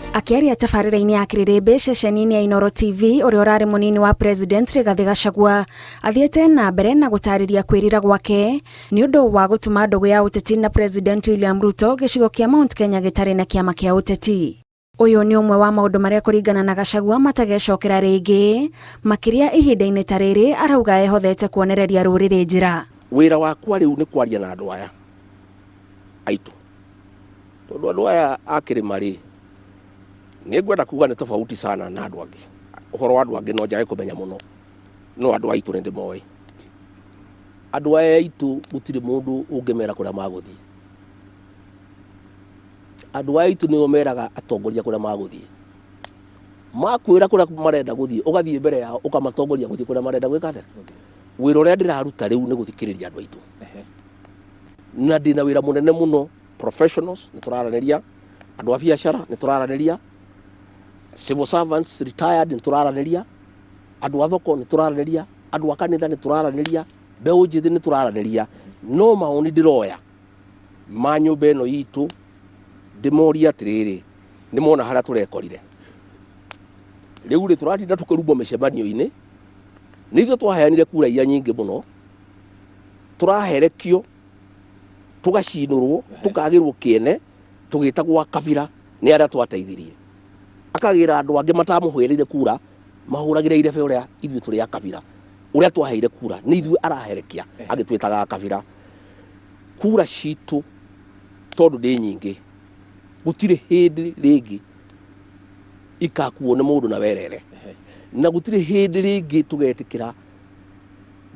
Akĩaria tabarĩra-inĩ ya Kĩrĩrĩmbĩ ceceni-inĩ ya Inooro TV, ũrĩa ũrarĩ mũnini wa President Rigathĩ Gachagua athiĩte na mbere na gũtarĩria kwĩrira gwake nĩ ũndũ wa gũtuma ndũgũ ya ũteti na President William Ruto gĩcigo kĩa Mount Kenya gĩtarĩ na kĩama kĩa ũteti. Ũyũ nĩ ũmwe wa maũndũ marĩa kũringana na Gachagua matagecokera rĩngĩ, makĩria ihinda-inĩ ta rĩrĩ arauga ehothete kuonereria rũrĩrĩ njĩra. Wĩra wakwa rĩu nĩ kwaria na andũ aya aitũ, tondũ andũ aya a kĩrĩma rĩ, nĩ ngwenda kuga nĩ tofauti sana na andũ angĩ. Ũhoro wa andũ angĩ no njage kũmenya mũno, no andũ aitũ nĩ ndĩmoĩ. Andũ aya aitũ gũtirĩ mũndũ ũngĩmera kũrĩa magũthiĩ. Andũ aya aitũ nĩo meraga atongoria kũrĩa magũthiĩ. Makwĩra kũrĩa marenda gũthiĩ, ũgathiĩ mbere yao ũkamatongoria gũthiĩ kũrĩa marenda gwĩka atĩa. Wĩra ũrĩa ndĩraruta rĩu nĩ gũthikĩrĩria andũ aitũ. Na ndĩna wĩra mũnene mũno, professionals nĩ tũraranĩria, andũ a biacara nĩ tũraranĩria, civil servants retired nĩ tũraranĩria, andũ a thoko nĩ tũraranĩria, andũ a kanitha nĩ tũraranĩria, mbeũ njĩthĩ nĩ tũraranĩria. No mawoni ndĩroya ma nyũmba ĩno itũ ndĩmorie atĩrĩrĩ, nĩ mona harĩa tũrekorire. Rĩu rĩ, tũratinda tũkĩrumwo mĩcemanio-inĩ, nĩ ithuĩ twaheanire kura iria nyingĩ mũno, tũraherekio, tũgacinũrwo, tũkagĩrwo kĩene, tũgĩtagwo a kabira nĩ arĩa twateithirie. Akagĩra andũ angĩ matamũhũrĩire kura, mahũragĩre irebe ũrĩa ithuĩ tũrĩ a kabira, ũrĩa twaheire kura, nĩ ithuĩ araherekia, agĩtwĩtaga a kabira. Kura citũ tondũ nĩ nyingĩ, gũtirĩ hĩndĩ rĩngĩ ikakuo nĩ mũndũ na werere. Na gũtirĩ hĩndĩ rĩngĩ tũgetĩkĩra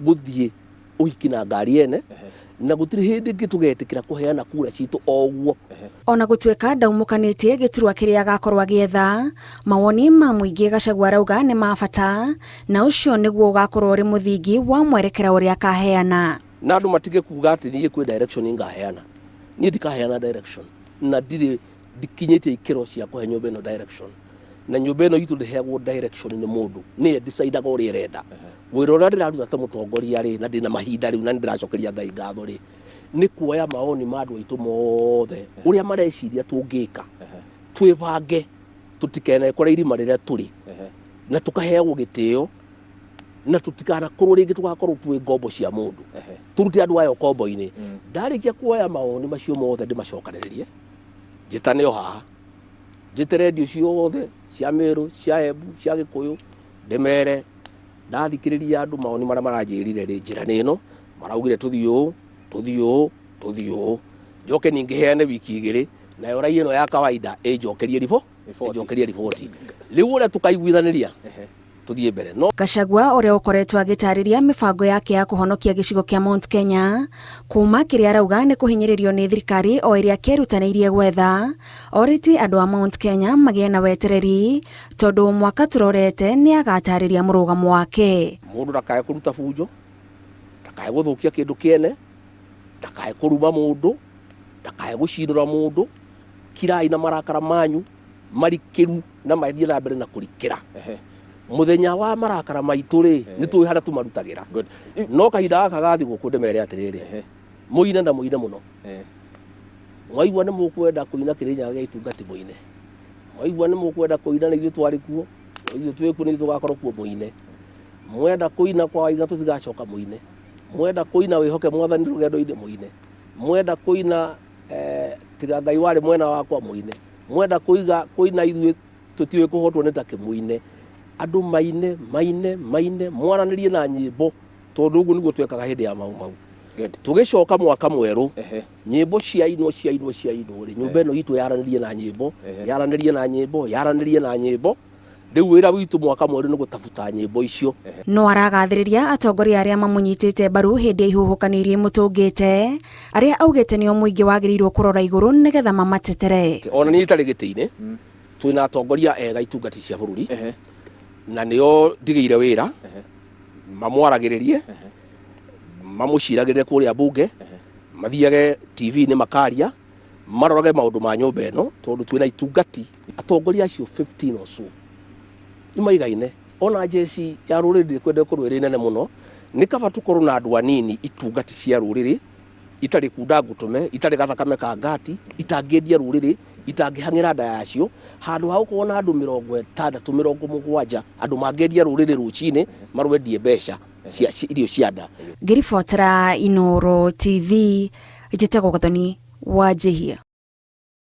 gũthiĩ ũhiki na ngari ene, na gũtirĩ hĩndĩ ĩngĩ tũgetĩkĩra kũheana kura citũ o ũguo. Ona gũtuĩka ndaumũkanĩtie gĩturwa kĩrĩa agakorwo agĩetha, mawoni ma mũingĩ Gachagua arauga nĩ ma bata, na ũcio nĩguo ũgakorwo ũrĩ mũthingi wa mwerekera ũrĩa akaheana. Na andũ matige kuga atĩ niĩ kwĩ direction ngaheana. Niĩ ndikaheana direction, na ndirĩ ndikinyĩtie ikĩro cia kũhe nyũmba ĩno direction. Na nyũmba ĩno itũ ndĩheagwo direction nĩ mũndũ, nĩye decidaga ũrĩa ĩrenda. Wĩra ũrĩa ndĩraruta ta mũtongoria rĩ, na ndĩna mahinda rĩu na nĩ ndĩracokeria Ngai ngatho rĩ, nĩ kuoya maoni ma andũ aitũ mothe, ũrĩa mareciria tũngĩka, twĩbange tũtikenekore irima rĩrĩa tũrĩ, na tũkaheagwo gĩtĩo, na tũtikanakorwo rĩngĩ tũgakorwo twĩ ngombo cia mũndũ, tũrute andũ aya ũkombo-inĩ. Ndarĩkia kuoya mawoni macio mothe ndĩmacokanĩrĩrie, njĩtane o haha, njĩte rendio ciothe cia Meru, cia Embu, cia Gĩkũyũ, ndĩmere ndathikĩrĩria andũ mawoni marĩa maranjĩrire rĩ, njĩra nĩ ĩno, maraugire tũthiĩ ũũ, tũthiĩ ũũ, tũthiĩ ũũ. Njoke ningĩ heane wiki igĩrĩ, nayo raia ĩno ya kawaida ĩnjokerie ĩnjokerie riboti. Rĩu ũrĩa tũkaiguithanĩria tũthiĩ mbere. No Gachagua ũrĩa ũkoretwo agĩtarĩria mĩbango yake ya kũhonokia gĩcigo kĩa Mount Kenya kuma kĩrĩa arauga nĩ kũhinyĩrĩrio nĩ thirikari o ĩrĩa kĩerutanĩirie gwetha, orĩtie andũ a Mount Kenya magĩe na wetereri tondũ mwaka tũrorete nĩ agatarĩria mũrũgamo wake. Mũndũ ndakae kũruta bunjo, ndakae gũthũkia kĩndũ kĩene, ndakae kũruma mũndũ, ndakae gũcinũra mũndũ. Kirai na marakara manyu marikĩru na mathiĩ na mbere na kũrikĩra. Mũthenya wa marakara maitũ rĩ, nĩ tũĩ harĩa tũmarutagĩra. No kahinda gaka ga thigũkũ ndĩmere atĩrĩrĩ, mũine na mũine mũno. Mwaigua nĩ mũkwenda kũina Kĩrĩnyaga gĩa itungati mũine. Mwaigua nĩ mũkwenda kũina nĩ ithuĩ twarĩ kuo, ithuĩ twĩ kuo nĩ ithuĩ tũgakorwo kuo mũine. Mwenda kũina kwa Waiga tũtigacoka mũine. Mwenda kũina wĩhoke mwathani rũgendo-inĩ mũine. Mwenda kũina tiga Ngai warĩ mwena wakwa mũine. Mwenda kũiga kũina ithuĩ tũtiũĩ kũhotwo nĩ takĩ mũine. Andũ maine, maine, maine, mwaranĩrie na nyĩmbo, tondũ ũguo nĩguo twekaga hĩndĩ ya Mau Mau. Tũgĩcoka mwaka mwerũ, nyĩmbo ciainwo, ciainwo, ciainwo rĩ, nyũmba ĩno itũ yaranĩrie na nyĩmbo, yaranĩrie na nyĩmbo, yaranĩrie na nyĩmbo. Rĩu wĩra witũ mwaka mwerũ nĩ gũtabuta nyĩmbo icio. No aragathĩrĩria atongoria arĩa mamũnyitĩte mbaru hĩndĩ ya ihuhũkanio iria imũtũngĩte, arĩa augĩte nĩo mũingĩ wagĩrĩirwo kũrora igũrũ nĩgetha mamatetere. Ona niĩ itarĩ gĩtĩ-inĩ, twĩna atongoria ega itungati cia bũrũri, na nĩo ndigĩire wĩra, mamwaragĩrĩrie, mamũciragĩrĩre kũrĩa mbunge, mathiage TV-inĩ makaria, marorage maũndũ ma nyũmba ĩno, tondũ twĩna itungati atongoria acio 15 or so nĩ maigaine. Ona jeshi ya rũrĩrĩ ndĩkwenda ĩkorwo ĩrĩ nene mũno, nĩ kaba tũkorwo na andũ anini itungati cia rũrĩrĩ Itarĩ kunda ngũtũme, itarĩ gathakame ka ngati, itangĩendia rũrĩrĩ, itangĩhang'ĩra nda yacio, handũ ha gũkorwo na andũ 60, 70, andũ mangĩendia rũrĩrĩ rũcinĩ, marwendie mbeca cia irio cia nda. Ngĩribotera Inooro TV, njĩtagwo Gathoni Wanjihia.